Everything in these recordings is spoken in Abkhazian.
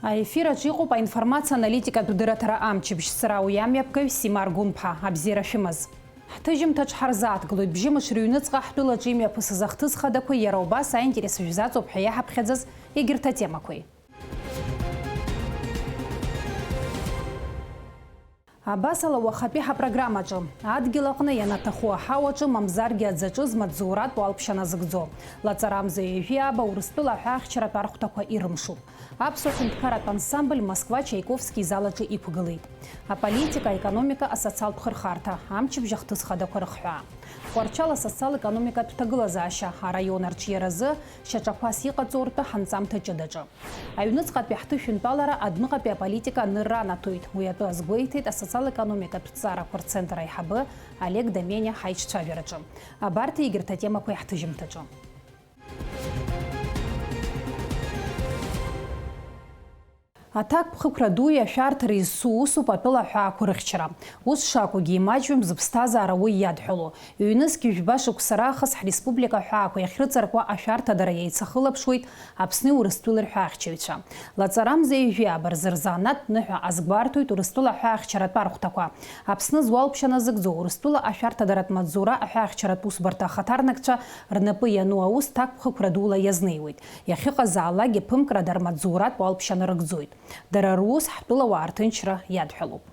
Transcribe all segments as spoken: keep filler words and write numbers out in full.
Аефир аҿы иҟоуп аинформациа аналитикатә дырраҭара амчыбжь, сара уи амҩаԥгаҩ Сима Аргәынԥҳа, абзиара шәымаз. Ҳҭыжьымҭаҿ ҳарзааҭгылоит, бжьымш рыҩныҵҟа ҳтәылаҿы имҩаԥысыз ахҭыс хадақәеи иара убас аинтерес шәзаҵоуп ҳәа иаҳаԥхьаӡаз егьырҭ атемақәеи. Абасала, уахатәи ҳапрограммаҿы, адгьыл аҟны ианаҭаху аҳауаҿы, мамзаргьы аӡаҿы змаҵзуратә уалԥшьа назыгӡо, лаҵарамза ҩажәи ааба Урыстәыла аҳәаахьчаратә архәҭақәа ирымшуп. Аԥсуа ҳәынҭқарратә ансамбль Москва Чайковски изал аҿы иқәгылеит. Аполитика, аекономика, асоциалтә хырхарҭа, амчыбжь ахҭыс хадақәа рыхҳәаа. Тҟәарчал асоциал-економикатә ҭагылазаашьа, араион арҿиаразы шьаҿақәас иҟаҵоу ртәы ҳанҵамҭа ҷыдаҿы. Аҩныҵҟатәи ҳҭышәынтәалара адәныҟатәи аполитика анырра анаҭоит. Уи атәы азгәеиҭеит асоциал-економикатә ҭҵаарақәа рцентр аиҳабы Олег Домениа ҳаиҿцәажәараҿы. Абарҭ егьырҭ атемақәа иаҳҭыжьымҭаҿы. Аҭакԥхықәра дуи ашәарҭареи зцу усуп атәыла аҳәаақәа рыхьчара. Ус шакәугьы, имаҷҩым зыԥсҭазаара уи иадҳәалоу. Ҩнызқь жәба шықәса раахыс ҳреспублика аҳәаақәа иахьрыҵаркуа ашәарҭадара еицахылаԥшуеит Аԥсни Урыстәылеи рҳәаахьчаҩцәа. Лаҵарамза ҩажәи ааба рзы рзанааҭтә ныҳәа азгәарҭоит Урыстәыла аҳәаахьчаратә архәҭақәа. Аԥсны зуалԥшьа назыгӡо Урыстәыла ашәарҭадаратә маҵзура аҳәаахьчаратә усбарҭа ахаҭарнакцәа рнапы иану аус ҭакԥхықәра дула иазнеиуеит. Иахьыҟазаалакгьы ԥымкрада рмаҵзуратә уалԥшьа нарыгӡоит. Дара рус ҳтәылауаа рҭынчра иадҳәалоуп.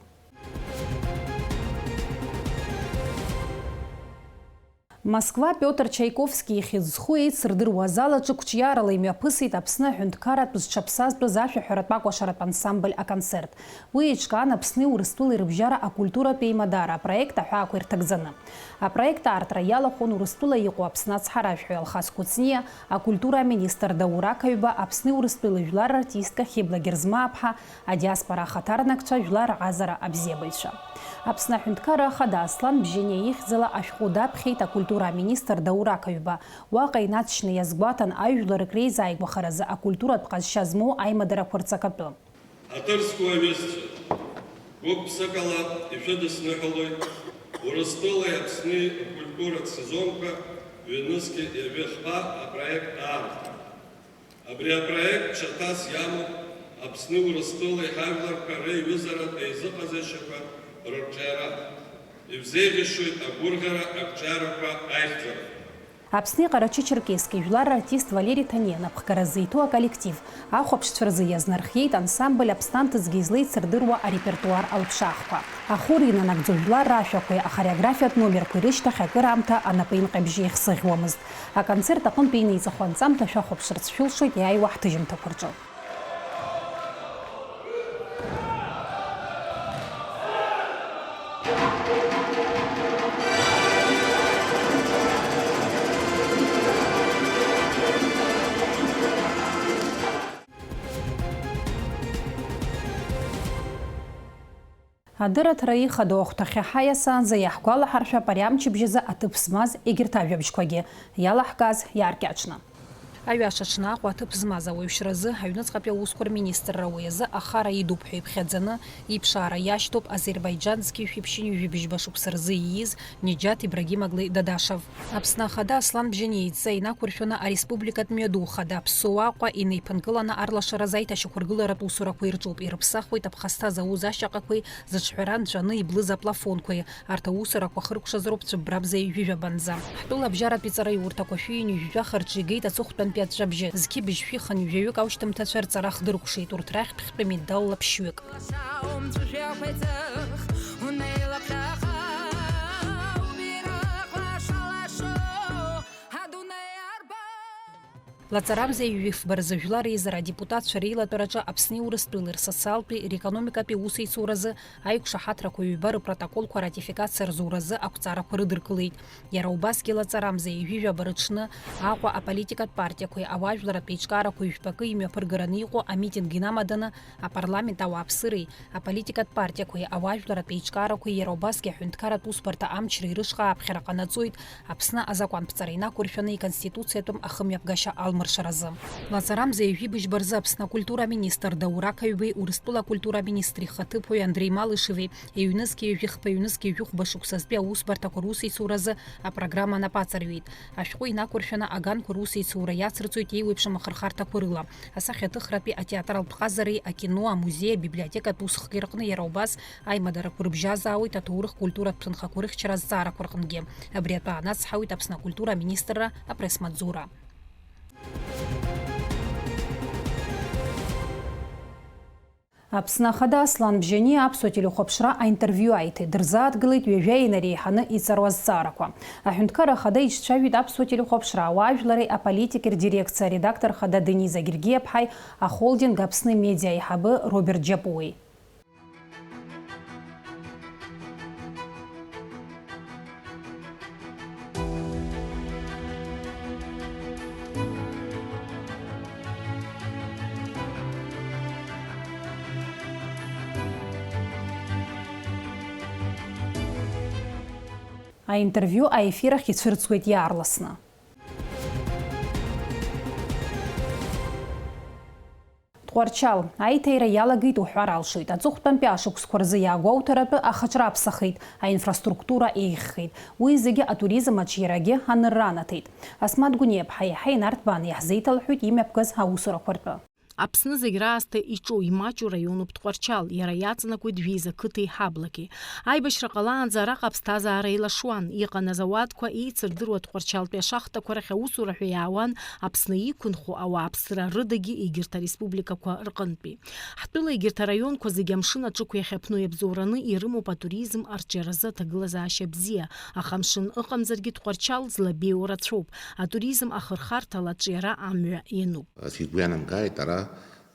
Москва Пиотр Чайковски ихьӡ зху еицырдыруа азал аҿы қәҿиарала имҩаԥысит Аԥсны аҳәынҭқарратә зҽаԥсазтәыз ашәаҳәаратә акәашаратә ансамбль «Аконцерт». Уи еиҿкаан Аԥсни Урыстәылеи рыбжьара акультуратә еимадара апроект аҳәаақәа ирҭагӡаны. Апроект аартра иалахәын Урыстәыла иҟоу Аԥсны ацҳаражәҳәаҩ Алхас Кәыҵниа, акультура аминистр Даур Ақаҩба, Аԥсни Урыстәылеи жәлар рартистка Хьыбла Герзмааԥҳа, адиаспора ахаҭарнакцәа, жәлар раҟазара абзиабаҩцәа. Аԥсны аҳәынҭқарра ахада Аслан Бжьаниа ихьӡала ашәҟәы даԥхьеит акультура аминистр Даур Ақаҩба. Уаҟа инаҵшьны иазгәаҭан ажәларык реизааигәахаразы акультуратә ҟазшьа змоу аимадарақәа рҵакатәы. Аҭырқәа аҩызцәа, гәык-ԥсыкала ишәыдысныҳәалоит Урыстәылеи Аԥсни ркультуратә сезонқәа ҩнызқь ҩажәи хԥа апроект аартра. Абри апроект шьаҭас иамоуп Аԥсни Урыстәылеи ҳажәларқәа реиҩызаратә еизыҟазашьақәа рырҿиара. Ибзеиӷьасшьоит агәырӷьара, ақәҿиарақәа, аихьӡарақәа. Аԥсни Ҟарачы-Черкески жәлар рартист Валери Ҭаниа напхгара ззиҭоу аколлектив, ахәаԥшцәа рзы иазнархиеит ансамбль Аԥсны анҭыҵгьы излеицырдыруа арепертуар алыԥшаахқәа. Ахәы ринанагӡо жәлар рашәақәеи ахореографиатә номерқәеи рышьҭахь акыраамҭа анапеинҟьабжьы еихсыӷьуамызт. Аконцерт аҟынтәи инеиҵыху анҵамҭа шәахәаԥшырц шәылшоит иааиуа ҳҭыжьымҭақәа рҿы. Адырраҭара ихадоу ахәҭахьы ҳаиасаанӡа иаҳгәалаҳаршәап ари амчыбжь азы аҭыԥ змаз егьырҭ ажәабжьқәагьы. Иалаҳкааз иааркьаҿны. Аҩаша аҽны Аҟәа аҭыԥ змаз ауаҩшьразы аҩныҵҟатәи аусқәа рминистрра уи азы ахара идуп ҳәа иԥхьаӡаны иԥшаара иашьҭоуп Азербаиџьан зқьи жәшәи ԥшьынҩажәи быжьба шықәса рзы ииз Ниџьаҭ Ибрагимоглы Дадашев. Аԥсны Ахада Аслан Бжьаниа идҵа инақәыршәаны ареспубликатә мҩаду хада Аԥсуа Аҟәа инеиԥынкыланы арлашаразы аиҭашьақәыргыларатә усурақәа ирҿуп, ирыԥсахуеит аԥхасҭа зауз ашьаҟақәеи зыҿҳәара нҵәаны иблыз аплафонқәеи. Арҭ аусурақәа хыркәшазароуп цәыббрамза ҩажәижәабанӡа. Ҳтәыла абжьаратәи ҵараиурҭақәа шәи ҩынҩажәижәа рҿы игеит аҵыхәтәантәи аҵәҵәабжьы. Зқьи быжьшәи хынҩажәаҩык аушьҭымҭацәа рҵара хдыркәшеит, урҭ рахьтә хьтәы медалла ԥшьҩык. Лаҵарамза ҩажәи фба рзы жәлар реизара адепутатцәа реилатәараҿы Аԥсни Урыстәылеи рсоциалтәи, рекономикатәи усеицуразы аиқәшаҳаҭрақәа ҩба рыпротоколқәа ратификациа рзуразы ақәҵарақәа рыдыркылеит. Иара убасгьы лаҵарамза ҩажәижәаба рыҽны Аҟәа аполитикатә партиақәеи ауаажәларратә еиҿкаарақәеи жәпакы имҩаԥыргараны иҟоу амитинг инамаданы апарламент ауааԥсыреи аполитикатә партиақәеи ауаажәларратә еиҿкаарақәеи иара убасгьы аҳәынҭқарратә усбарҭа амчреи рышҟа ааԥхьара ҟанаҵоит, Аԥсны азакәанԥҵара инақәыршәаны иконституциатәым ахымҩаԥгашьа алмоуп. аиҿамыршаразы. Лаҵарамза ҩажәи быжьба рзы Аԥсны акультура аминистр Даур Ақаҩбеи Урыстәыла акультура аминистр ихаҭыԥуаҩ Андреи Малышеви ҩнызқьи ҩажәи хԥа, ҩнызқьи ҩажәи хәба шықәсазтәи аусбарҭақәа русеицуразы апрограмма анапаҵаҩит. Ашәҟәы инақәыршәаны аганқәа русеицура иацырҵоит еиуеиԥшым ахырхарҭақәа рыла, асахьаҭыхратәи атеатралтә ҟазареи, акино, амузеи, абиблиотекатә усхки рҟны, иара убас аимадарақәа рыбжьазаауеит аҭоурых-культуратә ҭынхақәа рыхьчара азҵаарақәа рҟынгьы. Абри атәы аанацҳауеит Аԥсны акультура аминистрра апресс-маҵзура. Аԥсны Ахада Аслан Бжьаниа аԥсуа телехәаԥшра аинтервиу аиҭеит, дырзааҭгылеит ҩажәа инареиҳаны иҵару азҵаарақәа. Аҳәынҭқар Ахада иҿцәажәеит аԥсуа телехәаԥшра ауаажәлари аполитики рдирекциа аредактор хада Дениза Гергиаԥҳаи ахолдинг Аԥсны Медиа аиҳабы Роберт Џьапуеи. Аинтервиу аефир ахь ицәырҵуеит иаарласны. Тҟәарчал, аиҭаира иалагеит уҳәар алшоит. Аҵыхәтәантәи ашықәсқәа рзы иаагәоуҭаратәы ахаҿра аԥсахеит, аинфраструктура еиӷьхеит. Уи зегьы атуризм аҿиарагьы анырра анаҭеит. Асмаҭ Гәыниаԥҳа иаҳа инарҭбааны иаҳзеиҭалҳәоит имҩаԥгаз аусурақәа ртәы. Аԥсны зегь раасҭа иҿоу, имаҷу раионуп Тҟәарчал, иара иаҵанакуеит Жәеиза қыҭеи Ҳаблаки. Аибашьра ҟалаанӡа араҟа аԥсҭазаара еилашуан, иҟан азауадқәа, еицырдыруа Тҟәарчалтәи ашахтақәа рахь аусура ҳәа иаауан Аԥсны иқәынхо ауааԥсыра рыдагьы егьырҭ ареспубликақәа рҟынтәи. Ҳтәыла егьырҭ араионқәа зегьы амшын аҿықә иахьаԥну иабзоураны ирымоуп атуризм арҿиаразы аҭагылазаашьа бзиа, аха амшын ыҟамзаргьы Тҟәарчал злабеиоу рацәоуп, атуризм ахырхарҭала аҿиара амҩа иануп. Сгәы иаанамгааит, ара,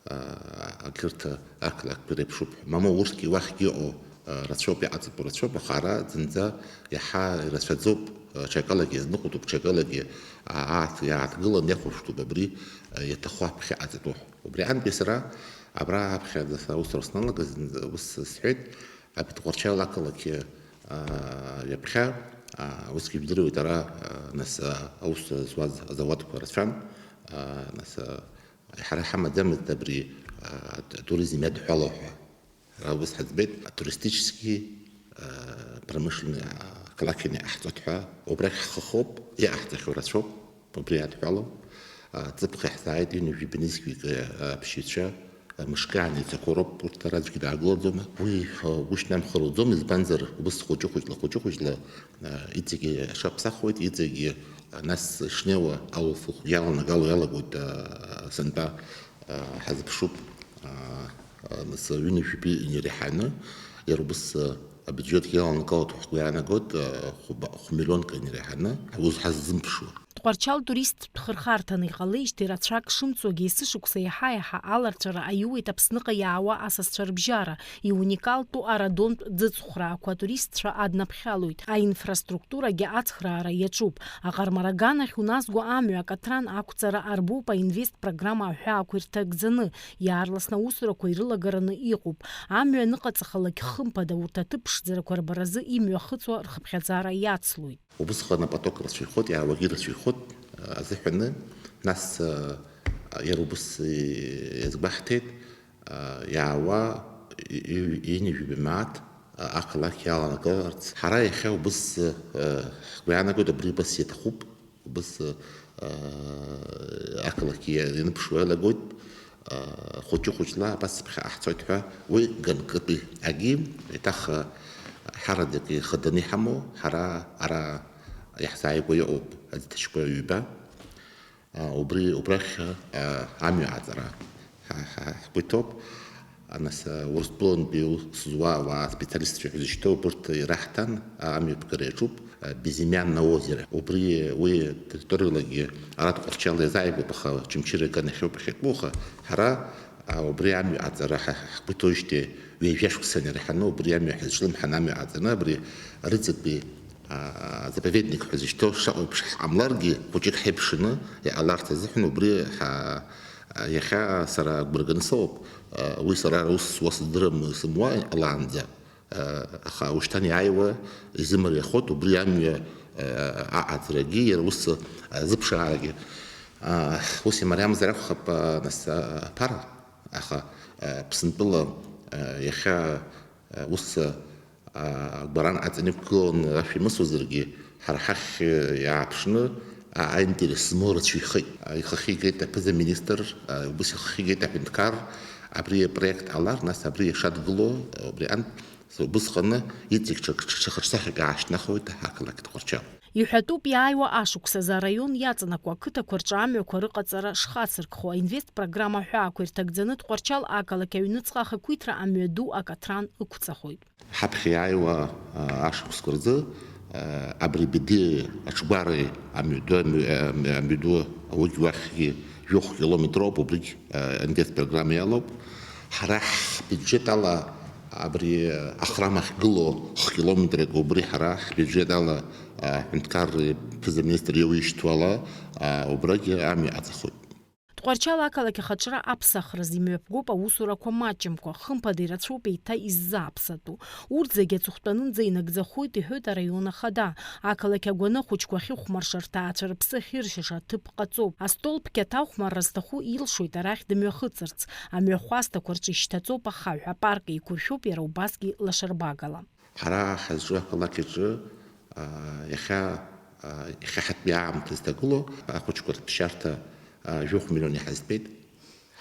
а, егьырҭ ақалақьқәа иреиԥшуп ҳәа. Мамоу, урҭгьы уахьгьы иҟоу, а, рацәоуп, иҟаҵатәу рацәоуп, аха ара зынӡа иаҳа ирацәаӡоуп, а, ҽакалагьы иазныҟәатәуп, ҽакалагьы, а, ааҭ-, иааҭгыланы иахәаԥштәуп абри, а, иаҭаху аԥхьа иҟаҵатәу ҳәа. Убри аҟынтәи сара абра аԥхьаӡа аусура саналага зынӡа ус сҳәеит, абри Тҟәарчал ақалақь, а, ҩаԥхьа, а, усгьы ижәдыруеит, ара, а, нас, а, аус зуаз азауадқәа рацәан, а, нас, а, ҳара ҳамаӡамызт абри, а, ат-, атуризм иадҳәало ҳәа. Ара ус ҳаӡбеит, атуристический, а, промышленный, а, ақалақь аны иҟаҳҵоит ҳәа, убрахь ҳхахоуп, иҟаҳҵахьоу рацәоуп. Убри адҳәалоуп, а, ҵыԥх иаҳзааит ҩынҩажәи бнызқьҩык, а, аԥшьҩцәа, а, мышкы иаанеицақәоу роуп урҭ, ара аӡәгьы даагылаӡом. Уи, а, угәы шьҭнамхыр уӡом, избанзар, убыс хәыҷы-хәыҷла, хәыҷы-хәыҷла, а, иҵегьы ашьа ԥсахуеит, иҵегьы, а, нас ишнеиуа алаф иаланагало иалагоит, а, сынтәа, а, ҳазыԥшуп, а, а, нас ҩынҩажәи баҩ инареиҳаны, иара убыс, а, абиуџьет иаланагалоит ҳәа ҳгәы иаанагоит, а, хәба-, хә-миллионк инареиҳаны ҳаус ҳаззымԥшуа. Тҟәарчал туристтә хырхарҭаны иҟалеижьҭеи рацәак шымцогьы, есышықәса иаҳа-иаҳа аларҵәара аиуеит Аԥсныҟа иаауа асасцәа рыбжьара, иуникалтәу арадонтә ӡыцхәраақәа атуристцәа аднаԥхьалоит, аинфраструктурагьы ацхраара иаҿуп. Аҟармараган ахь уназго амҩа акаҭран ақәҵара арбоуп аинвест программа аҳәаақәа ирҭагӡаны, иаарласны аусурақәа ирылагараны иҟоуп. Амҩа аныҟаҵахалак, хымԥада, урҭ аҭыԥ ԥшӡарақәа рбаразы имҩахыҵуа рхыԥхьаӡара иацлоит. Убысҟан апоток рацәаҩхоит, иаауагьы рацәаҩхоит, а, азыҳәаны, нас, а, иара убыс, э, иазгәаҳҭеит, а, иаауа и-, и-, ҩынҩажәи баҩ мааҭ, а, ақалақь иаланагаларц. Ҳара иахьа убыс, э, ҳгәы иаанагоит, абри убас иаҭахуп, убыс, э, ақалақь иа-, ианыԥшуа иалагоит. Хәыҷы-хәыҷла абас ԥхьаҟа ҳцоит ҳәа, уи ганкытәи агьи, еиҭах ҳараӡак ихаданы иҳамоу, ҳара ара иаҳзааигәа иҟоуп аӡҭачқәа ҩба. Убри, убрахь амҩа аҵара ҳа, ҳа, ҳгәы иҭоуп. Нас, Урыстәылантәи аус зуа ауаа, специалистцәа ҳәа зышьҭоу, убырҭ ираҳҭан, амҩаԥгара иаҿуп. Безымянное озеро. Убри, уи территориалагьы ара Тҟәарчал иазааигәоуп, аха Очамчыра аганахьоуп иахьатәоу, аха ҳара, а, убри амҩа аҵара ҳа-, ҳгәы иҭоижьҭеи ҩажәа шықәса инареиҳаны убри амҩа ҳазҿлымҳан амҩа аҵаны абри рыҵатәи, а, заповедник ҳәа зышьҭоу шаҟа еиԥш ҳҟамларгьы, хәыҷык ҳаиԥшны иҟаларц азыҳәан убри ҳа-, а, иахьа сара агәра ганы сыҟоуп. А, уи сара ара ус зуа сыздырам, сымуа иҟалаанӡа. Аха ушьҭан иааиуа изымариахоит убри амҩа аҟаҵарагьы, иара ус азыԥшаарагьы. Ус имариамзар акәхап, нас, аԥара, аха, Аԥсынтәыла, иахьа, ус, агәаран аҵаны иқәгыланы ашәа имысуазаргьы, ҳара ҳахь иааԥшны, аинтерес змоу рацәаҩхеит. Ихахьы игеит аԥыза-министр, ус ихахьы игеит аҳәынҭқар, абри апроект ҟалар, нас абри ишадгыло, убри ан-, Убысҟаны иҵегь ҽак, ҽа-, ҽа-, ҽа-, ҽа-, ҽа-, аашьҭнахуеит ақалақь Тҟәарчал. Иҳәатәуп, иааиуа ашықәсазы араион иаҵанакуа ақыҭақәа рҿы амҩақәа рыҟаҵара шхацыркхо, аинвест программа аҳәаақәа ирҭагӡаны Тҟәарчал ақалақь аҩныҵҟа ахақәиҭра амҩаду акаҭран ықәҵахоит. Ҳаԥхьа иааиуа, а, ашықәсқәа рзы, а, абри Бедиеи Аҽгәареи амҩаду, амҩ-, амҩ-, амҩаду аугь уахьгьы жәохә километроуп, убригь, а, аинвест программа иалоуп. Ҳара ҳбиуџьет ала абри ахрам ахьгылоу хә-километрак убри ҳара ҳбиуџьет ала, а, аҳәынҭқарреи аԥыза-министр иоуишьҭуала, а, убрагьы амҩа аҵахоит. Тҟәарчал ақалақь ахаҿра аԥсахраз имҩаԥгоуп аусурақәа маҷымкәа, хымԥада ирацәоуп еиҭа иззааԥсатәу. Урҭ зегьы аҵыхәтәанынӡа инагӡахоит, иҳәоит араион ахада. Ақалақь агәаны ахәыҷқәа ахьыхәмарша, рҭаацәа рыԥсы ахьыршьаша аҭыԥ ҟаҵоуп. Астолбқьа аҭахәмарра зҭаху илшоит арахь дымҩахыҵырц. Амҩахәасҭақәа рҿы ишьҭаҵоуп ахаҳә, апарк еиқәыршәоуп иара убасгьы лашарбагала. Ҳара ҳазҿу ақалақь аҿы, аа, иахьа, аа, иахьа ҳатәи аамҭа зҭагылоу ахәыҷқәа рҭшьарҭа, аа, жәохә миллион иҳазтәеит.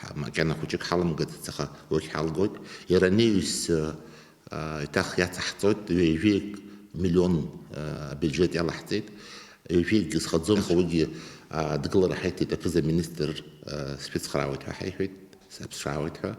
Ҳа-, макьана хәыҷык ҳаламгаӡац, аха урҭ ҳалгоит. Иара анаҩс, аа, еиҭах иацаҳҵоит, ҩажәеик миллион, аа, абиуџьет иалаҳҵеит. Ҩажәеикгьы зхаӡом, аха уигьы, аа, адгылара ҳаиҭеит, аԥыза-министр, аа, сшәыцхраауеит ҳәа ҳаиҳәеит, саԥсшаауеит ҳәа.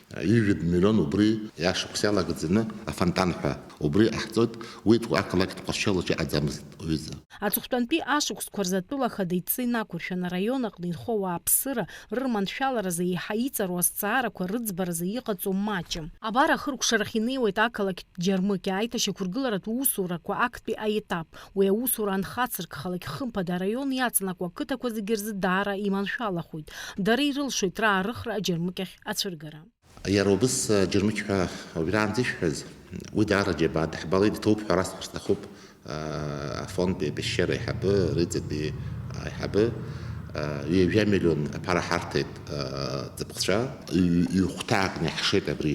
Ҩажәа миллион убри ашықәс иалагӡаны афонтан ҳәа убри ҟаҳҵоит, уи Тҟәа-, ақалақь Тҟәарчал аҿы иҟаӡамызт, уҩыза. Аҵыхәтәантәи ашықәсқәа рзы атәыла ахада идҵа инақәыршәан, араион аҟны инхо ауааԥсыра рырманшәаларазы еиҳа иҵару азҵаарақәа рыӡбаразы иҟаҵоу маҷым. Абар ахыркәшарахь инеиуеит ақалақьтә Џьармыкьа аиҭашьақәыргыларатә усурақәа актәи аетап. Уи аусура анхацыркхалак, хымԥада араион иаҵанакуа ақыҭақәа зегьы рзы даара иманшәалахоит. Дара ирылшоит раарыхра аџьармыкьахь ацәыргара. Иара убыс, аџьармыкьа ҳәа уажәраанӡа ишәҳәаз, уи даара џьабаа даҳбалеит, иҭоуп ҳәа расҳәар сҭахуп, афондтәи апещера аиҳабы, рыҵатәи аиҳабы, ҩажәа миллион аԥара ҳарҭеит, ҵыԥхцәа, ҩ-, ҩ-хәҭаакны иаҳшеит абри.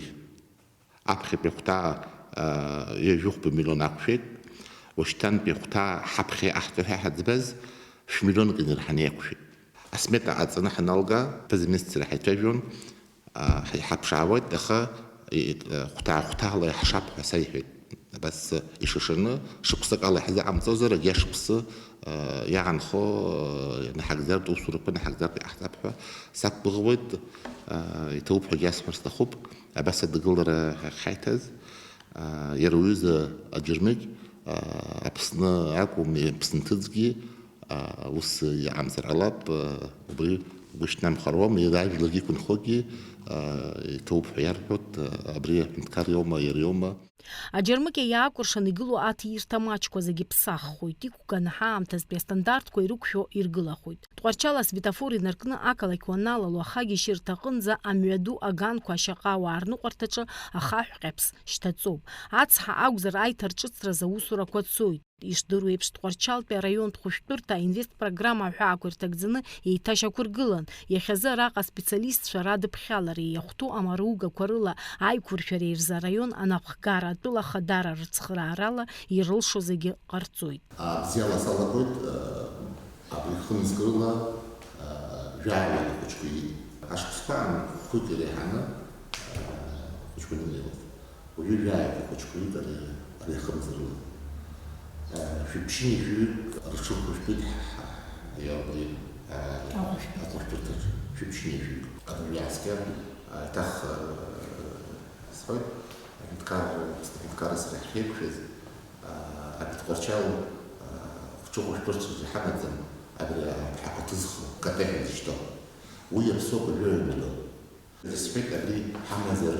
Аԥхьатәи ахәҭа, аа, ҩажәихәба миллион ақәшәеит. Уашьҭантәи ахәҭа ҳаԥхьа иҟаҳҵо ҳәа иҳаӡбаз шә-миллионк инарҳаны иақәшәеит. Асмета ҟаҵаны ҳаналга, ԥыза-министрра ҳаицәажәон, аа, ҳа-, иҳаԥшаауеит, аха, и-, хәҭаа-хәҭаала иаҳшап ҳәа саиҳәеит. Абас ишышаны, шықәсык ала иҳзыҟамҵозар, агьа шықәсы, аа, иаанхо, аа, инаҳагӡартә усурақәа наҳагӡартә иҟаҳҵап ҳәа сақәгәыӷуеит, аа, иҭабуп ҳәагьы асҳәар сҭахуп. Абас адгылара ҳахьҳаиҭаз, аа, иара уҩыза аџьармыкь, аа, Аԥсны акәым, Аԥсны ҭыҵгьы, аа, ус иҟамзар ҟалап, аа, убри угәы шьҭнамхыр ауам, иара ажәлагьы иқәынхогьы, аа, иҭоуп ҳәа иарҳәоит, аа, абри аҳәынҭқар иоума, иара иоума. Аџьармыкьа иаакәыршан игылоу аҭиирҭа маҷқәа зегьы ԥсаххоит, иқәганы ҳаамҭазтәи астандартқәа ирықәшәо иргылахоит. Тҟәарчал асветофор инаркны ақалақь уаналало, ахагьежьырҭа аҟынӡа амҩаду аганқәа ашьаҟа ауаа рныҟәарҭаҿы ахаҳә ҟьаԥс шьҭаҵоуп. Ацҳа акәзар, аиҭарҿыцразы аусурақәа цоит. Ишдыру еиԥш, Тҟәарчалтәи араионтә хәышәтәырҭа аинвест программа аҳәаақәа ирҭагӡаны еиҭашьақәыргылан. Иахьазы араҟа аспециалистцәа радыԥхьалареи иахәҭоу амаругақәа рыла аиқәыршәареи рзы араион анапхгара атәыла хадара рыцхыраарала ирылшо зегьы ҟарҵоит. Бзиала салагоит, абри хымзкрыла, жәаҩа ахәыҷқәа иит. Ашықәсқәа аан хәҩык иреиҳаны, хәыҷқәа инеиуеит. Уажәы жәаҩа ахәыҷқәа иит ари, ари ахымзкрыла. Шәиԥшьыни жәаҩык рыҽрықәыршәтәит ҳа, ҳа, иа-, абри, ахәышәтәырҭаҿы. Ахәышәтәырҭаҿы. Шәиԥшьыни жәаҩык. Абри иааскьар, еиҭах, сҳәоит, аҳәынҭқар, аҳәынҭқарра сара иаҳхеиқәшәаз, Абри Тҟәарчал, хәҷы хәышәтәырҭаҿы иҳамаӡам, абри аҳәақәа ҭызхуа, катеҳәа изышьҭоу. Уи иаԥсоуп жәаҩа миллион. Исҳәеит, абри ҳамазар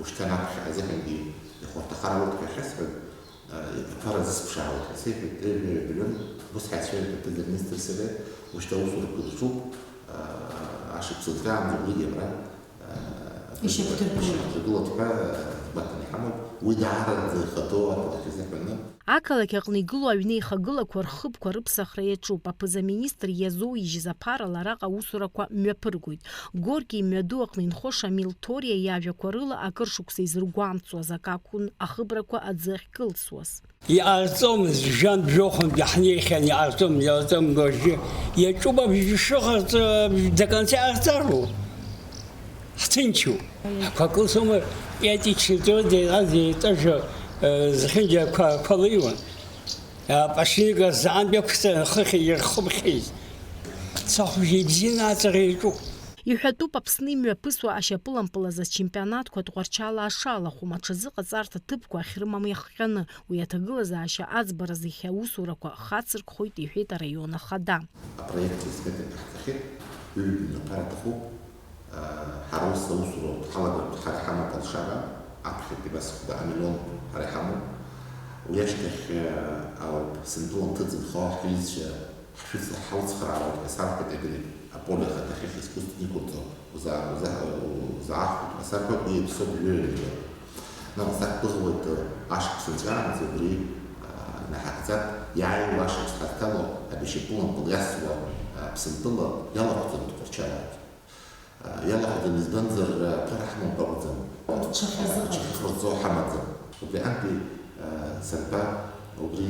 ушьҭан аԥхьа азыҳәангьы ихәарҭахар ауеит ҳәа ахьасҳәаз, аԥара зысԥшаауеит ҳәа сеиҳәеит, жәаҩа миллион, ус ҳаицәажәеит аԥыза-министр сареи, ушьҭа аусурақәа рҿуп, ашықәс згааӡа убригьы абра, Ишьақәдыргылоит. Ишьақәдыргылоит ҳәа, Гәаҭаны иҳамоуп, уи даараӡа ихадоу ақалақь азыҳәаны. Ақалақь аҟны игылоу аҩнеихагылақәа рхыбқәа рыԥсахра иаҿуп. Аԥыза-министр иазоуижьыз аԥарала араҟа аусурақәа мҩаԥыргоит. Горки имҩаду аҟны инхо Шамил Ҭориа иажәақәа рыла, акыр шықәса изыргәамҵуаз акы акәын ахыбрақәа аӡы ахькылсуаз. Иҟарҵомызт, жәантә жәохәынтәи ҳнеихьан, иҟарҵом, иҟарҵом, уажәы иаҿуп абжьы шыҟарҵо, до конца иҟарҵароуп. Ҳҭынчуп. Ақәа кылсуама, пятый четвёртый, а, зеиҵажәа, э, зхьынџьа ақәа, ақәа леиуан. Апашника заантә иақәҵан, хыхь ирхыԥхьеит. Сахәжә ибзианы аҵаҟа иаҿуп. Иҳәатәуп, Аԥсны имҩаԥысуа ашьапылампыл азы ачемпионатқәа Тҟәарчал аашалахәым, аҽазыҟаҵарҭа ҭыԥқәа ахьрымам иахҟьаны, уи аҭагылазаашьа аӡбаразы иахьа аусурақәа хацыркхоит, иҳәеит араион ахада. Апроект асмета ҟаҳҵахьеит, ҩажәа миллион ԥара аҭахуп. Ҳара ус аусура ҳалагартә ҳара иҳамоуп алшара, аԥхьатәи абас хәба амиллион ҳара иҳамоуп. Уи ашьҭахь, ауп, сынтәыла нҭыҵынхо ҳҩызцәа ҳшәыцла ҳалцхраауеит ҳәа сарҳәеит, абри аполе ахаҭахьы искусственно иқәырҵо узаа-, узаа-, узаахәоит ҳәа сарҳәоит, уи иаԥсоуп жәаҩа миллион. Нас сақәгәыӷуеит, ашықәс нҵәаанӡа убри, а, наҳагӡап, иааиуа ашықәс ҳазҭало, абри ашьапылампыл иасуа, а, Аԥсынтәыла иалахәӡаны дҟәарчалааит. Иалахәӡам, избанзар, ԥара ҳамамкәа акәӡам. Ҽахьазыҟаҵа. Ҽахьыҟарҵо ҳамаӡам. Убри антәи, сынтәа, убри,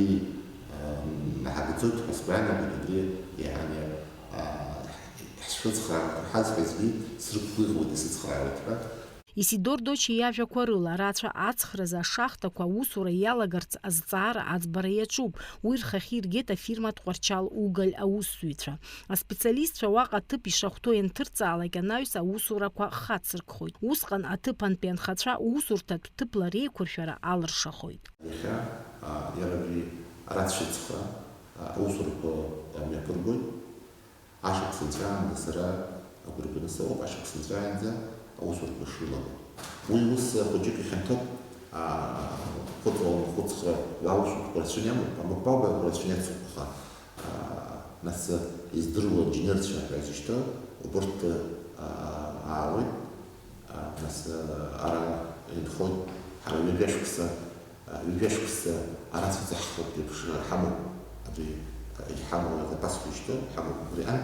ҳагӡоит ҳәа сгәы иаанагоит, убри, иаҳа, ҳшрыцхраара ҳазҳәазгьы срықәгәыӷуеит, исыцхраауеит ҳәа. Исидор Дочиа иажәақәа рыла, рацәа ацхразы ашахтақәа аусура иалагарц азҵаара аӡбара иаҿуп. Уи рхахьы иргеит афирма Тҟәарчал уголь аусзуҩцәа. Аспециалистцәа уаҟа аҭыԥ ишахәҭоу ианҭырҵаалак, анаҩс аусурақәа хацыркхоит. Усҟан аҭыԥантәи анхацәа усурҭатә ҭыԥла реиқәыршәара алыршахоит. Иахьа, а, иара абри арацәа ицхраа, а, аусурақәа, а, мҩаԥыргоит. Ашықәс нҵәаанӡа сара агәра ганы сыҟоуп, ашықәс нҵәаанӡа аусурақәа шрылаго. Уи ус хәыҷык ихьанҭоуп, аа, хәыцуа, хәыцхра уаусутә рацәаны иамоуп, амгәахәба рацәаны иацуп, аха, аа, нас издыруа аинженерцәа ҳәа изышьҭоу, убырҭ, аа, аауеит, аа, нас, аа, ара инхоит, ҳара ҩажәа шықәса Ҩажәа шықәса арацәа ҳхатә еиԥш ҳамоуп, абри, иҳамоу азапасқәа ишьҭоу ҳамоуп. Убри ан,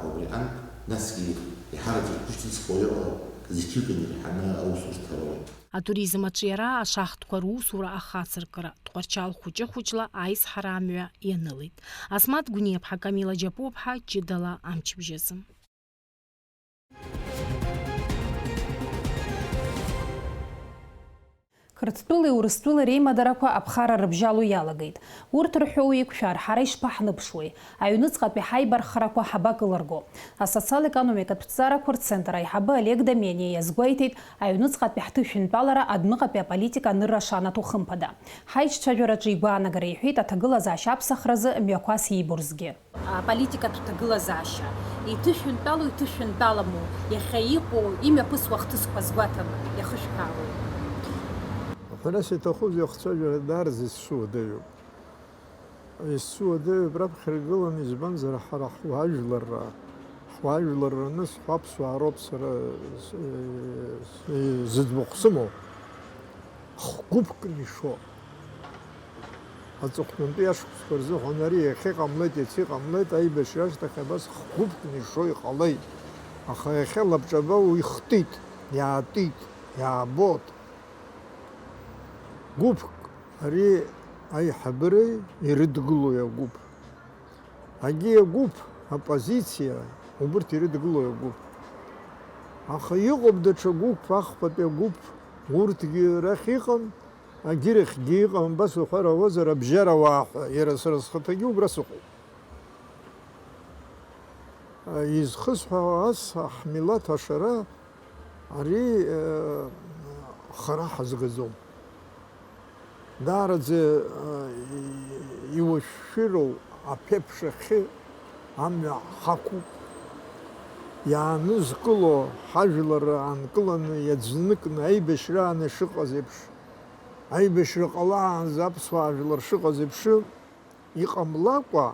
убри ан, насгьы иҳараӡак ишьҭыҵхуа иҟоу зқьҩык инреиҳаны аусурҭа роуеит. Атуризм аҿиара, ашахтқәа русура ахацыркра, Тҟәарчал хәыҷы-хәыҷла аизҳара амҩа ианылеит. Асмаҭ Гәниаԥҳа, Камила Џьапуаԥҳа, ҷыдала амчыбжьазы. Қырҭтәылеи Урыстәылеи реимадарақәа аԥхара рыбжьало иалагеит. Урҭ рҳәоу еиқәшәар, ҳара ишԥаҳныԥшуеи? Аҩныҵҟатәи ҳаибарххарақәа ҳабакылырго? Асоциал-економикатә ҭҵаарақәа рцентр аиҳабы Олег Домениа иазгәеиҭеит, аҩныҵҟатәи ҳҭышәынтәалара адәныҟатәи аполитика анырра шанаҭо хымԥада. Ҳаиҿцәажәараҿы игәаанагара иҳәеит аҭагылазаашьа аԥсахразы мҩақәас иибо рзгьы. Аполитикатә ҭагылазаашьа, иҭышәынтәалоу иҭышәынтәаламу, иахьа иҟоу, имҩаԥысуа ахҭысқәа азгәаҭаны иахышәҳәаауеи? Ҳәарас иҭахузеи, ахцәажәара даараӡа есуадаҩуп. Есуадаҩуп раԥхьа иргыланы, избанзар, ҳара ҳуаажәларра, ҳуаажәларра анысҳәа, аԥсуаа роуп сара, э, э, зыӡбахә сымоу. Хгәыԥкны ишо. Аҵыхәтәантәи ашықәсқәа рзыҳәан ари иахьа иҟамлеит, иацы иҟамлеит, аибашьра ашьҭахь абас хгәыԥкны ишо иҟалеит. Аха иахьа лабҿаба уи хтит, иаатит, иаабот. Гәыԥк, ари аиҳабыреи ирыдгылои агәыԥ. Агьи агәыԥ, аппозициа, убырҭ ирыдгылои агәыԥ. Аха иҟоуп даҽа гәыԥ, ахԥатәи агәыԥ, урҭгьы рахь иҟам, агьырахьгьы иҟам, абас уҳәар ауазар, абжьарауаа ҳәа, иара сара схаҭагьы убра сыҟоуп. Изхысҳәаауа ас, ҳмилаҭ ашара, ари, э, хара ҳазгаӡом. Даараӡа, э, и-, иуашәшәыроу аԥеиԥш ахьы амҩа ҳақәуп. Иаанызкыло ҳажәлар аанкыланы, иаӡныкны аибашьраан ишыҟаз еиԥш, аибашьра ҟалаанӡа аԥсуаа жәлар шыҟаз еиԥш, иҟамлакәа,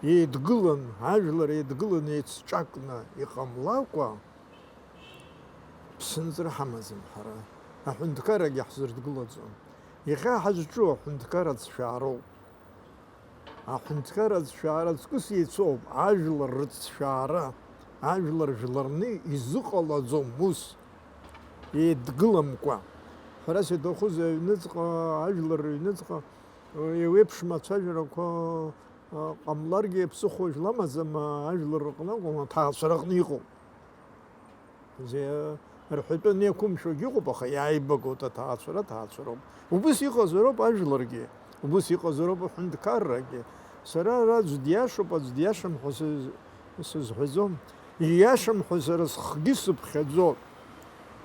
еидгылан, ажәлар еидгылан, еицҿакны иҟамлакәа, ԥсынҵры ҳамаӡам ҳара. Аҳәынҭқаррагьы ҳзырдгылаӡом. Иахьа ҳазҿу аҳәынҭқарра ацәшәаароуп. Аҳәынҭқарра ацәшәаара ҵкыс еицәоуп, ажәлар рыцәшәаара, ажәлар жәларны изыҟалаӡом ус, еидгыламкәа. Ҳәарас иаҭахузеи, аҩныҵҟа, ажәлар рыҩныҵҟа, еиуеиԥшым ацәажәарақәа, ҟамларгьы, ԥсыхәа жәламаӡам, ажәлар рҟны акәым, аҭаацәара аҟны иҟоуп. Зе-, рҳәатәы анеиқәымшәогьы ыҟоуп, аха иааибагоу аҭаацәара ҭаацәароуп. Убыс иҟазароуп ажәларгьы, убыс иҟазароуп аҳәынҭқаррагьы. Сара ара аӡә диашоуп, аӡә диашам ҳәа сыз-, сызҳәаӡом. Ииашам ҳәа сара схгьы сыԥхьаӡоит.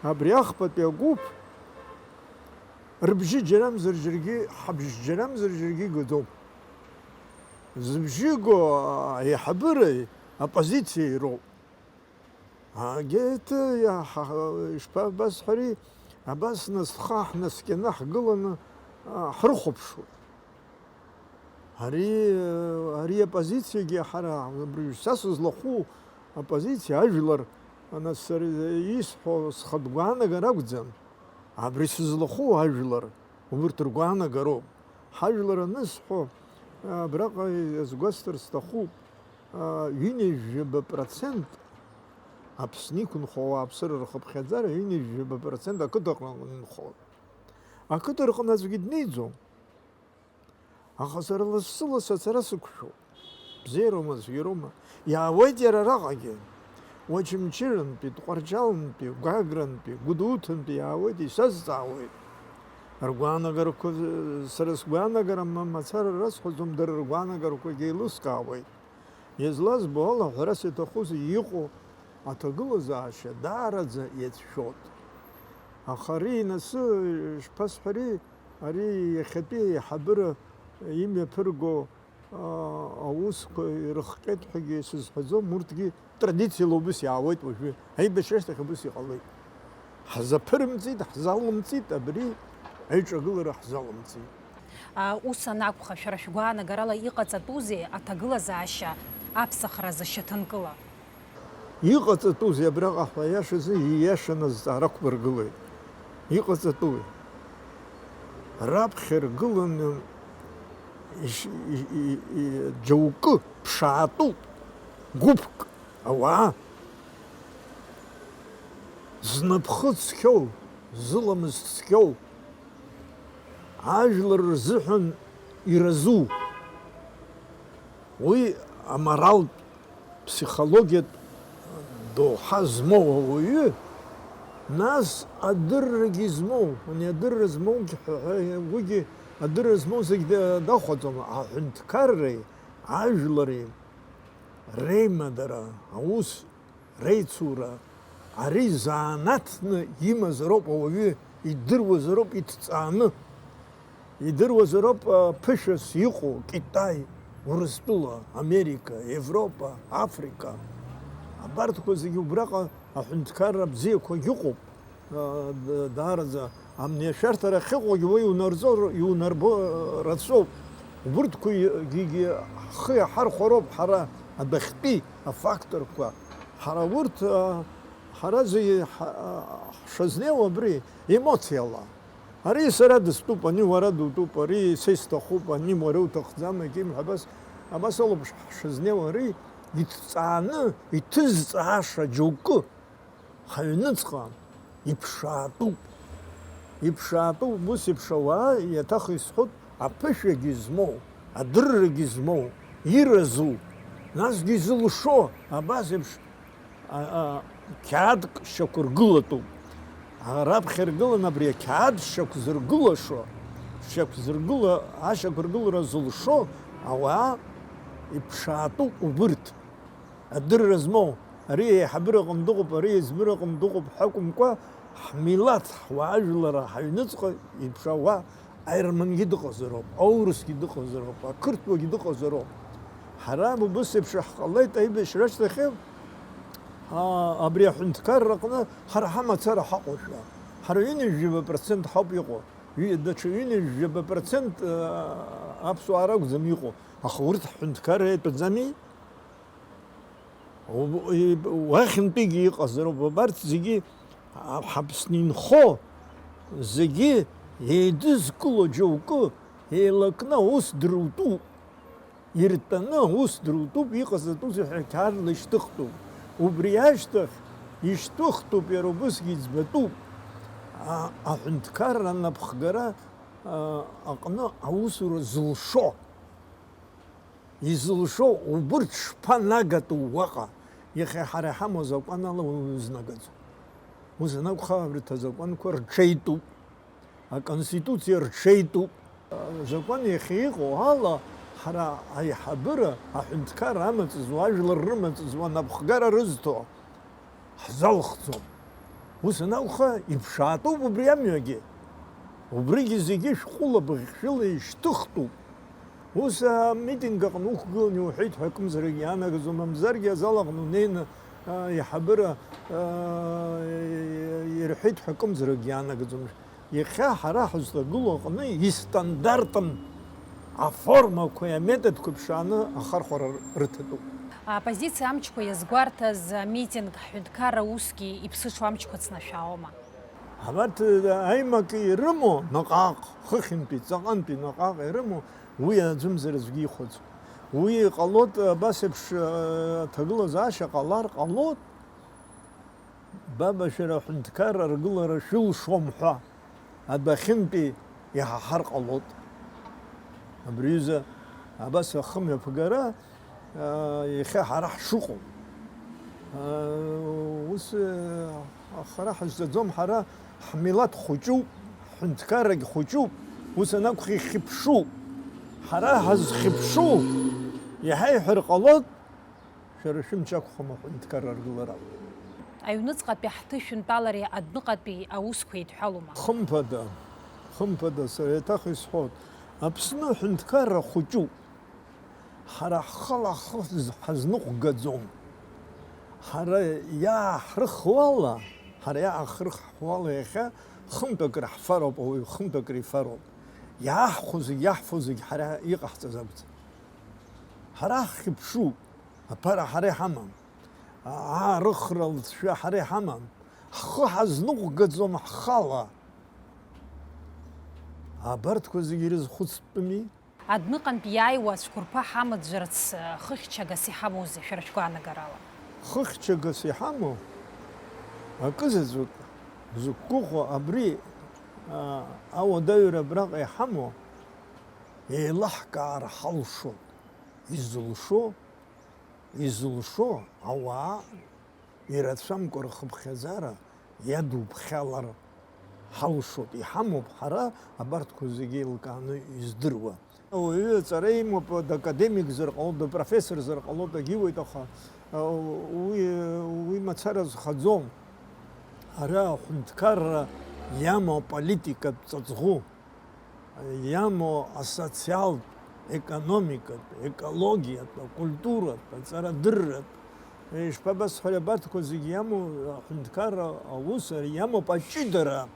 Абри ахԥатәи агәыԥ рыбжьы џьарамзар џьаргьы, ҳабжь џьарамзар џьаргьы игаӡом. Зыбжьы го аиҳабыреи апозициеи роуп. Агеит, иаҳа-, ишԥабасҳәари, абас нас ҳхы ҳнаскьаны ҳгыланы, а, ҳрыхәаԥшуеит. Ари, ари апозициагьы ҳара, абри са сызлахәу апозициа, ажәлар, нас сара исҳәо схатә гәаанагара акәӡам. Абри сызлахәу ажәлар, убырҭ ргәаанагароуп. Ҳажәлар анысҳәо, абраҟа иазгәасҭар сҭахуп, ҩынҩажәаба процент Аԥсны иқәынхо ауааԥсыра рхыԥхьаӡара ҩынҩажәаба процент ақыҭаҟны инхоит. Ақыҭа рҟны аӡәгьы днеиӡом. Аха сара лассы-лассы ацара сықәшәоуп. Бзиароума, цәгьароума? Иаауеит иара араҟагьы. Очамчырантәи, Тҟәарчалнтәи, Гәагрантәи, Гәдоуҭантәи иаауеит, исазҵаауеит. Ргәаанагарақәа, сара сгәаанагара ма-, мацара расҳәаӡом, дара ргәаанагарақәагьы еилыскаауеит. Излазбо ала, ҳәарас иаҭахузеи, иҟоу аҭагылазаашьа даараӡа иацәшәоит. Аха ари инасы, ишԥасҳәари, ари иахьатәи аиҳабыра имҩаԥырго, аа, аусқәа ирыхҟьеит ҳәагьы сызҳәаӡом, урҭгьы традициала убыс иаауеит уажәы, аибашьра ашьҭахь убыс иҟалеит. Ҳзаԥырымҵит, ҳзалымҵит, абри аиҿагылара ҳзалымҵит. А, ус анакәха, шәара шәгәаанагарала иҟаҵатәузеи аҭагылазаашьа аԥсахразы шьаҭанкыла? Иҟаҵатәузеи абраҟа ҳәа, аиашазы, ииашаны азҵаара ақәбыргылеит. Иҟаҵатәуи? Раԥхьа ргыланы иш-, и-, и-, и-, џьоукы ԥшаатәуп, гәыԥк ауаа, знапхы цқьоу, зыламыс цқьоу, ажәлар рзыҳәан иразу, уи аморалтә, ԥсихологиатә доуҳа змоу ауаҩы, нас адыррагьы змоу, ани адырра змоугьы ҳәа, ҳәа, уигьы адырра змоу зегь да-, дахәаӡом, аҳәынҭқарреи ажәлари реимадара, аус реицура, ари занааҭны имазароуп ауаҩы, идыруазароуп иҭҵааны, идыруазароуп, а, ԥышәас иҟоу Китай, Урыстәыла, Америка, Европа, Африка. Абарҭқәа зегьы убраҟа аҳәынҭқарра бзиақәагь ыҟоуп. А, д-, даараӡа амни ашәарҭара ахьыҟоугьы уи иунарҵо, иунарбо, а, рацәоуп. Убырҭқәагьы ҳхы иаҳархәароуп ҳара адәахьтәи афакторқәа. Ҳара урҭ, а, ҳара зегьы ҳа-, а, ҳшазнеиуа абри емоциала. Ари сара дыстәуп, ани уара дутәуп, ари са исҭахуп, ани уара уҭахӡам, егьим ҳәа абас, абас ауп ҳшазнеиуа, ари иҭҵааны, иҭызҵааша џьоукы. Ҳаҩныҵҟа иԥшаатәуп. Иԥшаатәуп, ус еиԥш ауаа, иаҭах исҳәоит, аԥышәагьы змоу, адыррагьы змоу, иразу, насгьы изылшо, абас еиԥш, а, а, қьаадк шьақәыргылатәуп. А, раԥхьа иргылан абри ақьаад шьақәзыргылашо, шьақәзыргыла-, ашьақәыргылара зылшо ауаа иԥшаатәуп убырҭ. Адырра змоу, ари аиҳабыраҟны дыҟоуп, ари аиҵбыраҟны дыҟоуп ҳәа акәымкәа, ҳмилаҭ, ҳуаажәлар, ҳаҩныҵҟа иԥшаауа аермангьы дыҟазароуп, аурысгьы дыҟазароуп, ақырҭуагьы дыҟазароуп. Ҳара убыс еиԥш ҳҟалеит аибашьра ашьҭахьы, аа, абри аҳәынҭқарраҟны ҳара ҳамацара ҳаҟоушәа. Ҳара ҩынҩажәаба процент ҳауп иҟоу. Ҩ-, даҽа ҩынҩажәаба процент, аа, аԥсуаа ракәӡам иҟоу. Аха урҭ ҳҳәынҭқарра иатәаӡами? Уб-, и-, уахьынтәигьы иҟазароуп, убарҭ зегьы, а, Ҳаԥсны инхо, Зегьы еидызкыло џьоукы еилакны аус дырутәуп, иртәаны аус дырутәуп, иҟаҵатәузеи ҳәа ақьаад лашьҭыхтәуп. Убри ашьҭахь ишьҭыхтәуп, иара убысгьы иӡбатәуп. А-, аҳәынҭқарра анапхгара, а, аҟны аусура зылшо. Изылшо убырҭ шԥанагатәу уаҟа? Иахьа ҳара иҳамоу азакәан ала уи узнагаӡом. Ус анакәха, абарҭ азакәанқәа рҽеитәуп, аконституциа рҽеитәуп. Азакәан иахьа иҟоу ала, ҳара аиҳабыра, аҳәынҭқарра амаҵ зуа, ажәлар рымаҵ зуа анапхгара рызҭо, ҳзалхӡом. Ус анакәха, иԥшаатәуп убри амҩагьы. Убригьы зегьы шәҟәыла быӷьшәыла ишьҭыхтәуп. Ус амитинг аҟны уқәгылан иуҳәеит ҳәа акымзарак иаанагаӡом, мамзаргьы азал аҟны унеины, а, аиҳабыра, а, ирҳәеит ҳәа акымзарак иаанагаӡом. Иахьа ҳара ҳазҭагылоу аҟны истандартым аформақәеи аметодқәеи ԥшааны ахархәара рыҭатәуп. Аоппозициа амчқәа иазгәарҭаз амитинг ҳҳәынҭқарра усгьы иԥсыҽу амчқәа ҭнашәаауама? Абарҭ аимак ирымоу наҟ-ааҟ, хыхьынтәи, ҵаҟантәи наҟ-ааҟ ирымоу, уи аӡәымзар аӡәгьы ихәаӡом. Уи ҟалоит, абас еиԥш, э, аҭагылазаашьа ҟалар ҟалоит, баба, шәара аҳәынҭқарра аргылара шәылшом ҳәа адәахьынтәи иҳаҳар ҟалоит. Абри аҩыза абас ахымҩаԥгара, аа, иахьа ҳара ҳшыҟоу. Аа, ус, аа, ҳара ҳазҵаӡом, ҳара ҳмилаҭ хәыҷуп, ҳҳәынҭқаррагь хәыҷуп, ус анакәха ихьыԥшуп. Ҳара ҳазхьыԥшу иаҳа иҳәар ҟалоит, шәара шәымч ақәхом аҳәынҭқарра аргылара. Аҩныҵҟатәи ҳҭышәынтәалареи адәныҟатәи аусқәа еидҳәалоума? Хымԥада, хымԥада, сара еиҭах исҳәоит, Аԥсны аҳәынҭқарра хәыҷуп. Ҳара ҳхала ҳхы ҳазныҟәгаӡом. Ҳара иааҳрыхуала, ҳара иааҳрыхуала иахьа хынтә акыр ҳфароуп, ауаҩы хынтә акыр ифароуп. Иааҳхәо зегь, иаҳфо зегь ҳара иҟаҳҵаз акәӡам. Ҳара ҳхьыԥшуп, аԥара ҳара иҳамам, аарыхра алҵшәа ҳара иҳамам, ҳхы ҳазныҟәгаӡом ҳхала. Абарҭқәа зегьы ирызхәыцтәыми? Адәныҟантә иааиуа ацәқәырԥа ҳамаӡәырц, э, хыхьчагас иҳамоузеи, шәара шәгәаанагарала? Хыхьчагас иҳамоу акызаҵәык зықәгәыӷуа абри, а, ауадаҩра абраҟа иҳамоу еилаҳкаар ҳалшоит. Изылшо, изылшо ауаа ирацәамкәа рхыԥхьаӡара иадуԥхьалар ҳалшоит, иҳамоуп ҳара абарҭқәа зегьы еилкааны издыруа. Ауаҩы аҵара имоуп, дакадемикзар ҟалоит, дпрофессорзар ҟалоит, дагьиуеит, аха, а, уи, уи мацара зхаӡом. Ара аҳәынҭқарра иамоу аполитикатә ҵаҵӷәы, иамоу асоциалтә, економикатә, екологиатә, акультуратә, аҵарадырратә, ишԥабасҳәари, абарҭқәа зегьы иамоу аҳәынҭқарра аус, ари иамоуп аҷыдара.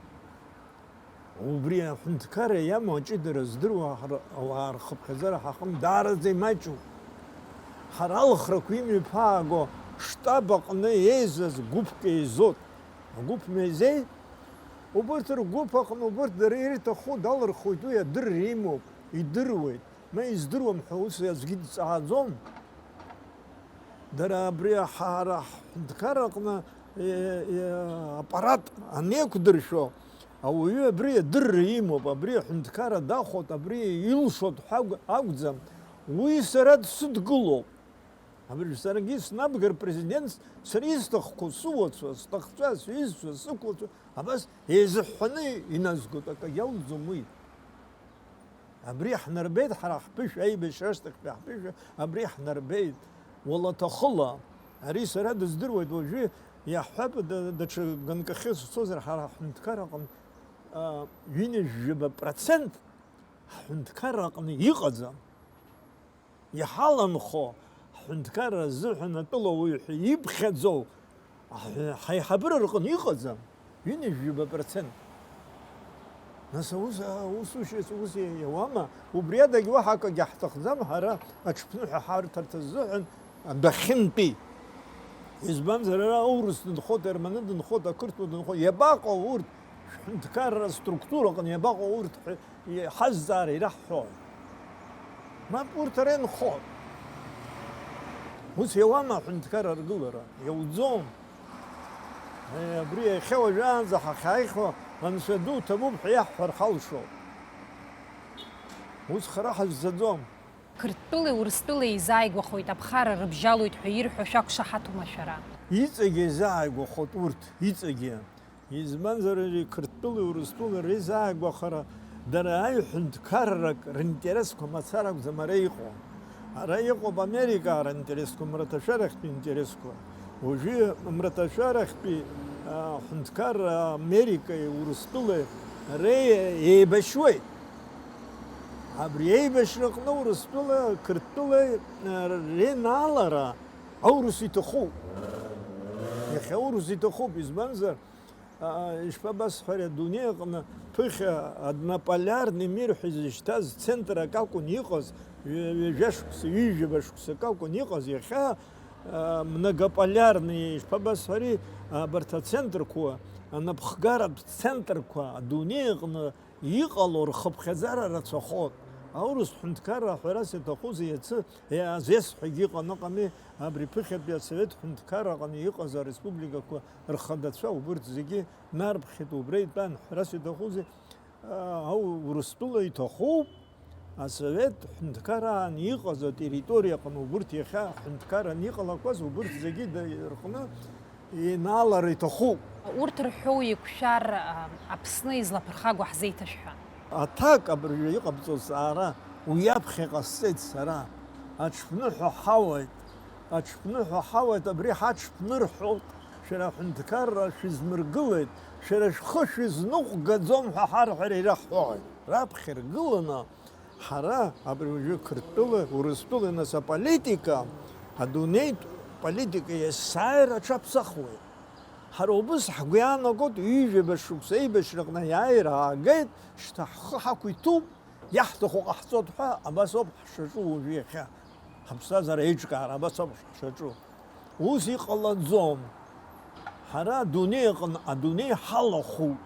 Убри аҳәынҭқарра иамоу аҷыдара здыруа ҳара, ауаа рхыԥхьаӡара ҳаҟны даараӡа имаҷуп. Ҳара алхрақәа имҩаԥааго штаб аҟны еизаз гәыԥк еизоит. Агәыԥ меизеи? Убырҭ ргәыԥ аҟны убырҭ дара ирҭаху далырхуеит, уи адырра имоуп, идыруеит, ма издыруам ҳәа ус аӡәгьы дҵааӡом. Дара абри ҳара ҳҳәынҭқарра аҟны, е, е, аппарат анеиқәдыршәо, ауаҩы абри адырра имоуп, абри аҳәынҭқарра дахәоит, абри илшоит ҳәа акәӡам, уи сара дсыдгылоуп. Абыржә саргьы снабгар, президентс, сара исҭахқәоу сыуацәа, сҭахцәа, сҩызцәа, сықәлацәа, абас еизыҳәҳәаны иназгоит, акагьы алӡом уи. Абри ҳнарбеит ҳара ҳԥышәа, аибашьра ашьҭахьтәи ҳԥышәа, абри ҳнарбеит. Уалаҭахыла, ари сара дыздыруеит, уажәы иаҳҳәап, да-, даҽа ганкахьы сцозар, ҳара ҳҳәынҭқар аҟны, а, ҩынҩажәаба процент ҳҳәынҭқарра аҟны иҟаӡам. Иҳаланхо, ҳҳәынҭқарра азыҳәан атәылауаҩ ҳәа иԥхьаӡоу ҳаи-, ҳаиҳабыра рҟны иҟаӡам, ҩынҩажәаба процент. Нас аус, аусушьа ус иауама? Убри адагь уаҳа акагьы ҳҭахӡам ҳара аҽԥныҳәа ҳарҭарҭа азыҳәан адәахьынтәи. Избанзар, ара аурыс дынхоит, аерманы дынхоит, ақырҭуа дынхоит. Иабаҟоу урҭ? Ҳҳәынҭқарра аструктураҟны иабаҟоу урҭ ҳәа иҳазҵаара ираҳҳәои? Мап, урҭ ара инхоит. Ус иауама аҳәынҭқарра аргылара? Иауӡом. Е, абри иахьа уажәраанӡа ҳахьааихьоу Анцәа ду ҭабуп ҳәа иаҳҳәар ҳалшоит. Ус хара ҳазӡаӡом. Қырҭтәылеи Урыстәылеи еизааигәахоит, аԥхара рыбжьалоит ҳәа ирҳәо шәақәшаҳаҭума шәара? Иҵегьы еизааигәахоит урҭ, иҵегьы. Избанзар, ари Қырҭтәылеи Урыстәылеи реизааигәахара дара аиҳәынҭқаррак ринтересқәа мацара акәӡам ара иҟоу. Ара иҟоуп Америкаа ринтересқәа, мраҭашәарахьтәи интересқәа. Уажәы мраҭашәарахьтәи, а, ҳәынҭқарра Америкеи Урыстәылеи ре-, еибашьуеит. Абри еибашьраҟны Урыстәыла, Қырҭтәылеи, а, реинаалара аурыс иҭахуп. Иахьа аурыс иҭахуп, избанзар, а, ишԥабасҳәари, адунеи аҟны ԥыхьа однополярный мир ҳәа изышьҭаз центрак акәын иҟаз, ҩ-, ҩажәа шықәса, ҩажәаба шықәсак акәын иҟаз, иахьа, а, многополярный, ишԥабасҳәари, абарҭ ацентрқәа, анапхгаратә центрқәа адунеи аҟны иҟало рхыԥхьаӡара рацәахоит. Аурыс ҳәынҭқарра ҳәарас иаҭахузеи, иацы иаазесҳәагьы ыҟан ыҟами, абри ԥыхьатәи асовет ҳәынҭқарра аҟны иҟаз ареспубликақәа рхадацәа убырҭ зегьы нарԥхьеит, убра итәан, ҳәарас иаҭахузеи, а, ау-, Урыстәыла иҭахуп, асовет ҳәынҭқарраан иҟаз атерриториа аҟны убырҭ иахьа ҳәынҭқарран иҟалақәаз убырҭ зегьы да-, рҟны еинаалара иҭахуп. Урҭ рҳәоу еиқәшәар, а, Аԥсны излаԥырхагоу ҳзеиҭашәҳәа. Аҭак абыржәы иҟабҵо зҵаара уи аԥхьа ҟасҵеит сара. Аҽԥныҳәа ҳауеит, аҽԥныҳәа ҳауеит, абри ҳаҽԥнырҳәоит, шәара аҳәынҭқарра шәызмыргылеит, шәара шәхы шәызныҟәгаӡом ҳәа ҳарҳәара ираҳҳәоит. Раԥхьа иргыланы Ҳара абри уажәы Қырҭтәыла, Урыстәыла, нас аполитика, адунеитә политика иасааира аҽаԥсахуеит. Ҳара убыс ҳгәы иаанагоит, ҩажәаба шықәса еибашьраҟны аиааира аагеит, шьҭа ҳхы ҳақәиҭуп, иаҳҭаху ҟаҳҵоит ҳәа, абас ауп ҳшаҿу уажәы иахьа. Ҳаԥсҭазаара еиҿкаара абас ауп ҳшаҿу. Ус иҟалаӡом. Ҳара адунеи аҟны, адунеи ҳалахәуп.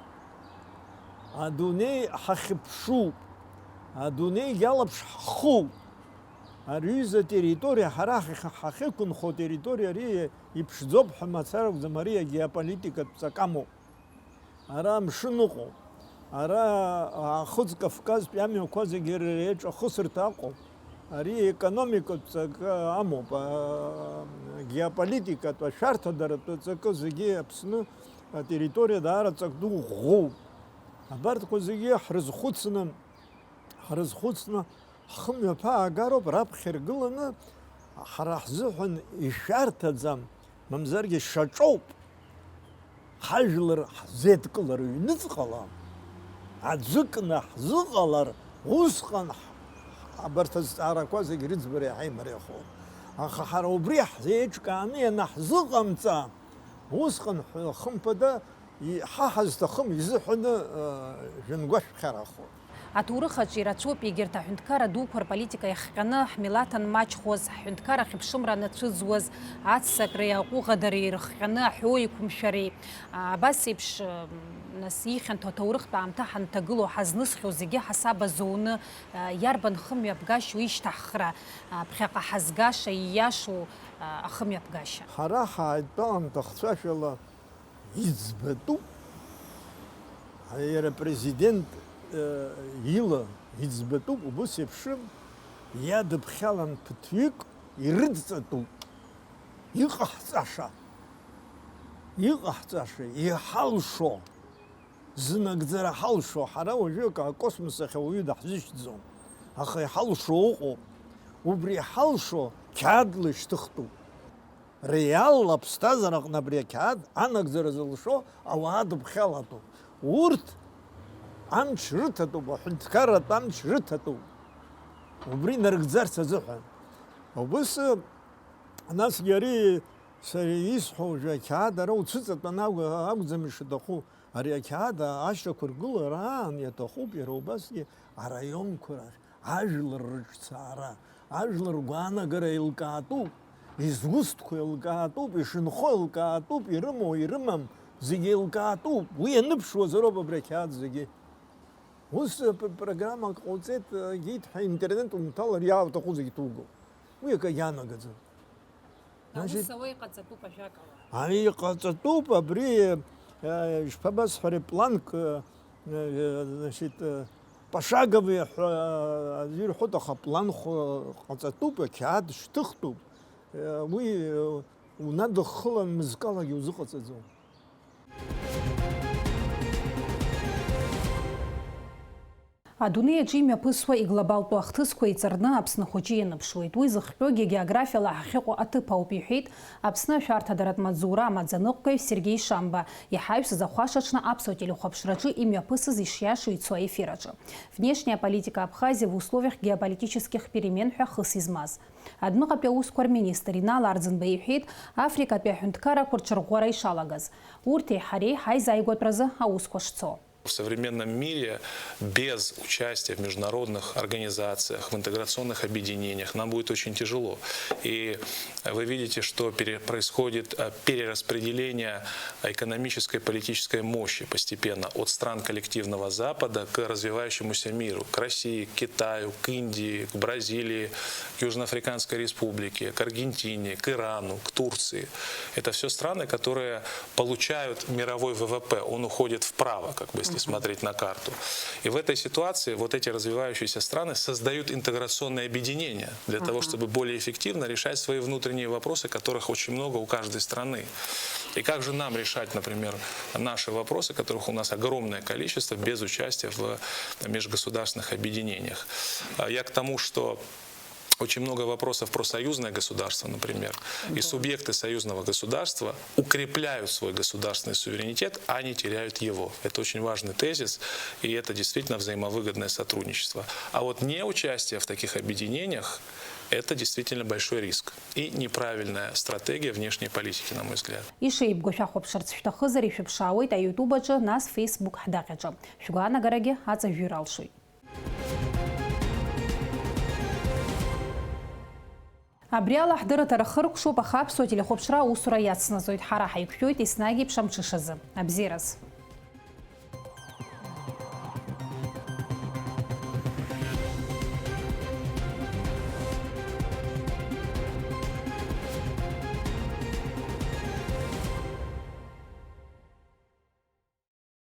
Адунеи ҳахьыԥшуп. Адунеигь алаԥш ҳхуп. Ари ҩыза территориа, ҳара ҳахь-, ҳахьықәынхо территориа ари иԥшӡоуп ҳәа мацара акәӡам, ари агеополитикатә ҵак амоуп. Ара амшын ыҟоуп. Ара Аахыҵ Кавказтәи амҩақәа зегьы реиҿахысырҭа ыҟоуп. Ари економикатә ҵакы амоуп, а, геополитикатә, ашәарҭадаратәы ҵакы зегьы Аԥсны атерриториа даара ҵак ду ӷәӷәоуп. Абарҭқәа зегьы ҳрызхәыцны, ҳрызхәыцны ҳхымҩаԥаагароуп, раԥхьа иргыланы ҳара ҳзыҳәан ишәарҭаӡам, мамзаргьы шаҿоуп. Ҳажәлар ҳзеидкылар ҩныҵҟала, аӡәыкны ҳзыҟалар, усҟан ҳ-, абарҭ азҵаарақәа зегь рыӡбара иаҳа имариахоит. Аха ҳара убри ҳзеиҿкааны ианаҳзыҟамҵа, усҟан ҳәа, хымԥада, и-, ҳа ҳазҭахым изыҳәаны, э, жәынгәашәԥхьарахоит. Аҭоурых аҿы ирацәоуп егьырҭ аҳәынҭқарра дуқәа рполитика иахҟьаны, ҳмилаҭ анмаҷхоз, ҳҳәынҭқарра ахьыԥшымра анацәыӡуаз, аццакреи аҟәыӷадареи ирыхҟьаны аҳәоу еиқәымшәареи. Абас еиԥш, нас, ихьанҭоу аҭоурыхтә аамҭа ҳанҭагылоу, ҳазнысхьоу зегьы ҳасаб азуны, иарбан хымҩаԥгашьоу ишьҭаҳхра, ԥхьаҟа ҳазгаша, ииашоу ахымҩаԥгашьа? Ҳара ҳааидтәалан ҭахцәашәала иӡбатәуп, иара апрезидент, э, ила иӡбатәуп, убыс еиԥшым, иадыԥхьалан ԥыҭҩык ирыдҵатәуп. Иҟаҳҵаша, иҟаҳҵаша, иҳалшо, зынагӡара ҳалшо, ҳара уажәы акосмос ахь ауаҩы даҳзышьҭӡом, аха иҳалшо ыҟоуп. Убри иҳалшо қьаадла ишьҭыхтәуп. Реалла аԥсҭазаараҟны абри ақьаад анагӡара зылшо ауаа дыԥхьалатәуп. Урҭ амч рыҭатәуп, аҳәынҭқарратә амч рыҭатәуп. Убри нарыгӡарц азыҳәан. Убыс, насгьы ари сара исҳәо уажәы ақьаад ара уцәыҵатәаны акәӡам ишаҭаху. Ари ақьаад ашьақәыргылара аан иаҭахуп иара убасгьы араионқәа рахь. Ажәлар рыҿцаара, ажәлар ргәаанагара еилкаатәуп, изусҭқәа еилкаатәуп, ишынхо еилкаатәуп, ирымоу, ирымам, Зегьы еилкаатәуп, уи ианыԥшуазароуп абри ақьаад зегьы. Ус, п-, программак ҟауҵеит, егьит ҳәа интернет умҭалар иаауҭаху зегьы ҭуго. Уи акы ианагаӡом. Значит, аус ауа иҟаҵатәуп ажәакала. Ари иҟаҵатәуп, абри, э, ишԥабасҳәари, планк, э, э, значит, э, пошаговый ҳәа, э, аӡәы ирҳәоит, аха план хә-, ҟаҵатәуп, ақьаад шьҭыхтәуп. Э, уи, э, унадыххылан мызкалагьы узыҟаҵаӡом. Адунеи аҿы имҩаԥысуа иглобалтәу ахҭысқәа еиҵарны Аԥсны ахәыҷы ианыԥшуеит. Уи зыхҟьогьы географиала ҳахьыҟоу аҭыԥ ауп, иҳәеит Аԥсны ашәарҭадаратә маҵзура амаӡаныҟәгаҩ Сергеи Шамба, иҳаҩсыз ахәашаҽны аԥсуа телехәаԥшраҿы имҩаԥысыз ишиашоу ицо аефир аҿы. Внешняя политика Абхазии в условиях геополитических перемен ҳәа хыс измаз. Адәныҟатәи аусқәа рминистр Инал Арӡынба иҳәеит, Африкатәи аҳәынҭқаррақәа рҽырӷәӷәара ишалагаз. Урҭи ҳареи ҳаизааигәатәразы аусқәа шцо. В современном мире без участия в международных организациях, в интеграционных объединениях нам будет очень тяжело. И вы видите, что пере-, происходит, э, перераспределение экономической и политической мощи постепенно от стран коллективного Запада к развивающемуся миру, к России, к Китаю, к Индии, к Бразилии, к Южноафриканской Республике, к Аргентине, к Ирану, к Турции. Это все страны, которые получают мировой В В П, он уходит вправо, как бы, если смотреть на карту. И в этой ситуации вот эти развивающиеся страны создают интеграционные объединения для того, чтобы более эффективно решать свои внутренние вопросы, которых очень много у каждой страны. И как же нам решать, например, наши вопросы, которых у нас огромное количество, без участия в межгосударственных объединениях? А я к тому, что очень много вопросов про союзное государство, например. И субъекты союзного государства укрепляют свой государственный суверенитет, а не теряют его. Это очень важный тезис, и это действительно взаимовыгодное сотрудничество. А вот неучастие в таких объединениях — это действительно большой риск и неправильная стратегия внешней политики, на мой взгляд. Ишеибгоу шәахәаԥшырц шәҭахызар, ишәыԥшаауеит аиутуб аҿы, нас Facebook ҳдаҟьаҿы. Шәгәаанагарагьы аҵаҩҩыр алшоит. Абри ала ҳдырраҭара хыркәшоуп, аха аԥсуа телехәаԥшра аусура иацнаҵоит. Ҳара ҳаиқәшәоит еснагь еиԥш амҽышазы. Абзиараз!